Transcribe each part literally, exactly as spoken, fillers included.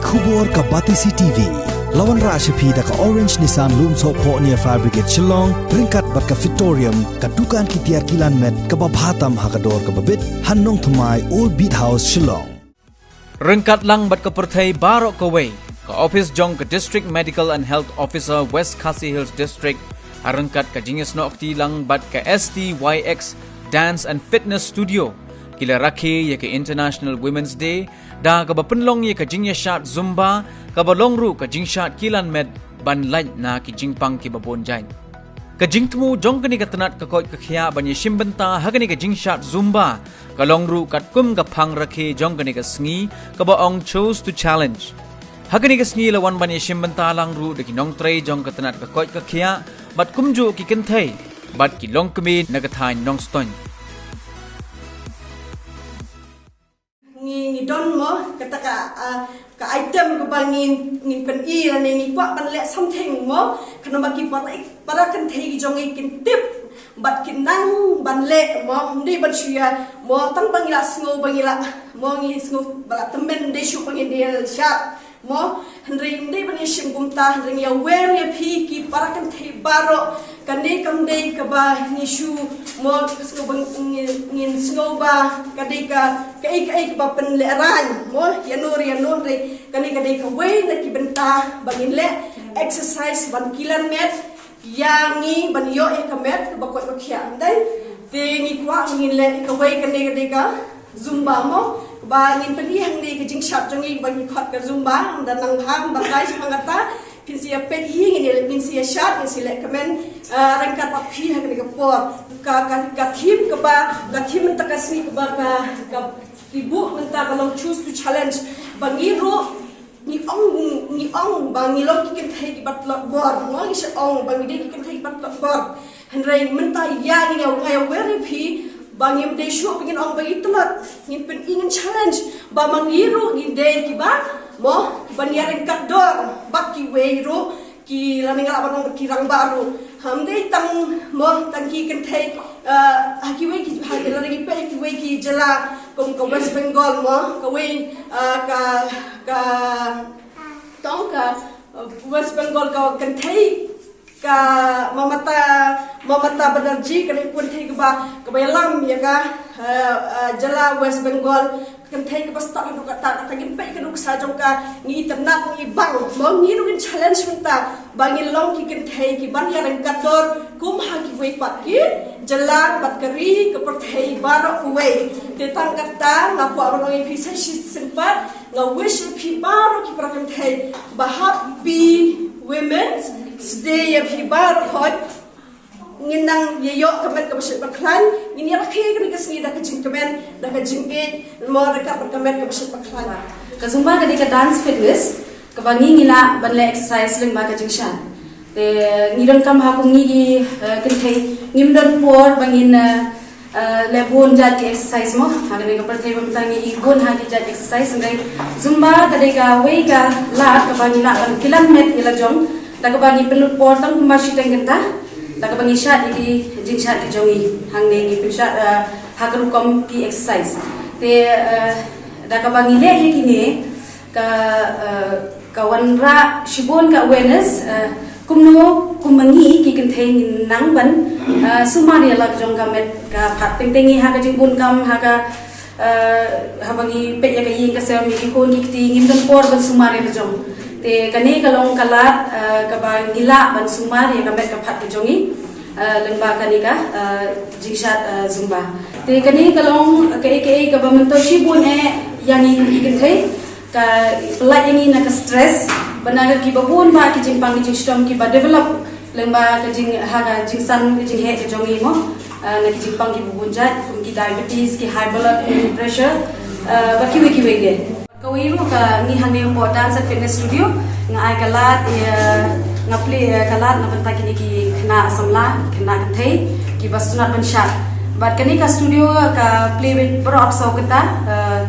Khubor ka Batesi T V. La wanrah sha phi da ka Orange Nissan Lumsohphoh near Fire Brigade Shillong, ryngkat bad ka Fitorium, ka dukan ki tiar kilan met kaba bha tam ha ka dor kaba bit, ha Nongthymmai, Old Beat House, Shillong. Ryngkat lang bad ka pyrthei baroh kawei, ka ophis jong ka District Medical and Health Officer, West Khasi Hills District, ha ryngkat ka jingïasnoh kti lang bad ka S T Y X Dance and Fitness Studio, ki la rakhe ïa ka International Women's Day da kaba pynlong ïa ka jingïashad Zumba, kaba long ruh ka jingshad kilan met ban lait na ki jingpang kiba bun jait. Ka jingthmu jong kane ka tnat ka koit ka khiah ban ïashim bynta ha kane ka jingshad Zumba ka long ruh katkum ka phang rakhe jong kane ka sngi, kaba ong Choose to Challenge. Ha kane ka sngi la wan ban ïashim bynta lang ruh da ki nongtrei jong ka tnat ka koit ka khiah bad kumjuh ki kynthei bad ki longkmie na ka thaiñ Nongstoiñ. Ngi, ngi don mo kata ka, ah, ka item kaba ngin, ngin pyni lane ngi kwah ban leh something mo, khnang ba ki para, para kynthei ki jong ngi kin tip bad kin nang ban leh mo, ym dei ban shu ïa mo tang ba ngi la sngew, ba ngi la mo, ngi sngew ba la tymmen, ym dei shu ba ngin dei shad mo, hynrei ym dei ban ïashim kumta, hynrei ngi aware ïa phi ki para kynthei baroh. Kane kam dei kaba ngi shu mo, ka sngew ba ngin, ngin sngew ba ka dei ka, kaei kaei kaba pynlehraiñ mo, ïano re ïano, hynrei kane ka dei kawei na ki bynta ba ngin leh exercise ban kilan met ïa ngi ban ïoh ïa ka met ba koit ba khiah, ym dei? Te ngi kwah ngin leh kawei, kane ka dei ka Zumba mo, ba ngin pyni hangne ka jingshad jong ngi ba ngi khot ka Zumba, ynda nang bha ban rai sha kata, phin sa ïa peit hi, ngin ïa, ngin sa ïa shad, ngin sa leh kmen, ah, ryngkat bad phi ha kane ka por. Ka, ka, ka theme kaba, ka theme mynta ka sngi kaba ka, ka ki buh mynta ka long Choose to Challenge. Ba ngi ruh ngi ong, ngi ong ba ngi long ki kynthei kiba tlot bor, ngi ong, ngi sa ong ba ngi dei ki kynthei kiba tlot bor. Hynrei mynta ïa ngi, nga aware ïa phi ba ngim dei shuh ba ngin ong ba ngi tlot, ngin pyni, ngin challenge ba ma ngi ruh ngin dei kiba mo, kiba ïaryngkat dor bad kiwei ruh, ki, lane nga lah ban ong ki rangbah ruh. Ym dei tang mo tang ki kynthei, eh, ha kiwei ki, ha, lane ngi peit kiwei ki jylla kum ka West Bengal mo, kawei, eh, ka, ka tong ka, eh, West Bengal ka kynthei ka Mamata, Mamata Banerjee, ka dei ka kynthei kaba, kaba ïalam ïa ka, eh, eh, jylla West Bengal, ka kynthei kaba stad haduh katta, kata ngin peit ka nuksa jong ka, ngi itynnad, ngi bang mo, ngi ruh ngin challenge mynta ba ngin long ki kynthei kiban ïaryngkat dor kum ha kiwei pat ki jylla bad ka ri, ka pyrthei baroh kawei. Te tang katta nga kwah ban ong ïa phi sa shisien pat, nga wish ïa phi baroh ki para kynthei ba happy Women's Day ïa phi baroh. Ngin nang ïa ïoh ka met kaba shit ba khlaiñ, ngin ïa rakhe kane ka sngi da ka jingkmen, da ka jingïeit, mo, da ka, ka met kaba shit ba khlaiñ. Ka Zumba ka dei ka dance fitness kaba ngi, ngi lah ban leh exercise lyngba ka jingshad. Te ngi donkam ha kum ngi ki, eh, kynthei, ngim don por ba ngin, eh, eh, leh bun jait ki exercise mo. Ha kane ka pyrthei ba mynta ngi i bun ha ki jait exercise, hynrei Zumba ka dei kawei ka lad kaba ngi lah ban kilan met ïa la jong, da kaba ngi pynlut por tang kumba shiteng kynta, da kaba ngi shad ïa ki jingshad ki jong ngi. Hangne ngi pynshad, eh, ha ka rukom ki exercise. Te, eh, da kaba ngi leh ïa kine, ka, eh, ka wanrah shibun ka awareness, eh, kumno kum ma ngi ki kynthei ngin nang ban, eh, sumar ïa la ka jong ka met ka phad. Teng teng ngi ha ka jingbun kam, ha ka, eh, haba ngi peit ïa ka ïing ka sem, ïa ki khun ki kti, ngim don por ban sumar ïa la jong. Te kane ka long ka lad, eh, kaba ngi lah ban sumar ïa ka met ka phad ka jong ngi, eh, lyngba kane ka, eh, jingshad, eh, Zumba. Te kane ka long kaei kaei kaba mynta shibun eh ïa ngi ki kynthei, ka pyllait ïa ngi na ka stress, bad na kiba bun bah ki jingpang ki jingshitom kiba develop lyngba ka jing, ha ka jingsan ka jingheh ka jong ngi mo, eh, na ki jingpang kiba bun jait, kum ki diabetes, ki high blood, ki pressure, eh, bad kiwei kiwei de. Kawei ruh ka ngi hangne hapoh Dance and Fitness Studio, nga ai ka lad, ïa, nga plie, eh, ka lad na bynta kine ki khynnah samla, khynnah kynthei, kiba sngewtynnat ban shad. Bad kane ka studio ka plie beit baroh arphew saw kynta, eh,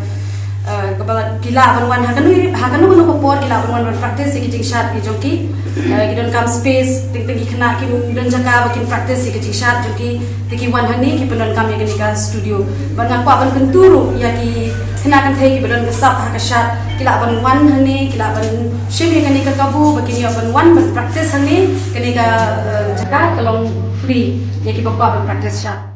eh, kaba ki lah ban wan ha kano, ha kano kano ka por ki lah ban wan ban practice ïa ki jingshad ki jong ki. Eh, ki donkam space, teng teng ki khynnah kim don jaka ba kin practice ïa ki jingshad jong ki, te ki wan hangne ki pyndonkam ïa kane ka studio. Bad nga kwah ban kyntu ruh ïa ki, Khynnah kynthei kiba don ka sap ha ka shad ki lah ban wan hangne, ki lah ban shim ïa kane ka kabu ba kin ïoh ban wan ban practice hangne. Kane ka, eh, jaka ka long free ïa kiba kwah ban practice shad.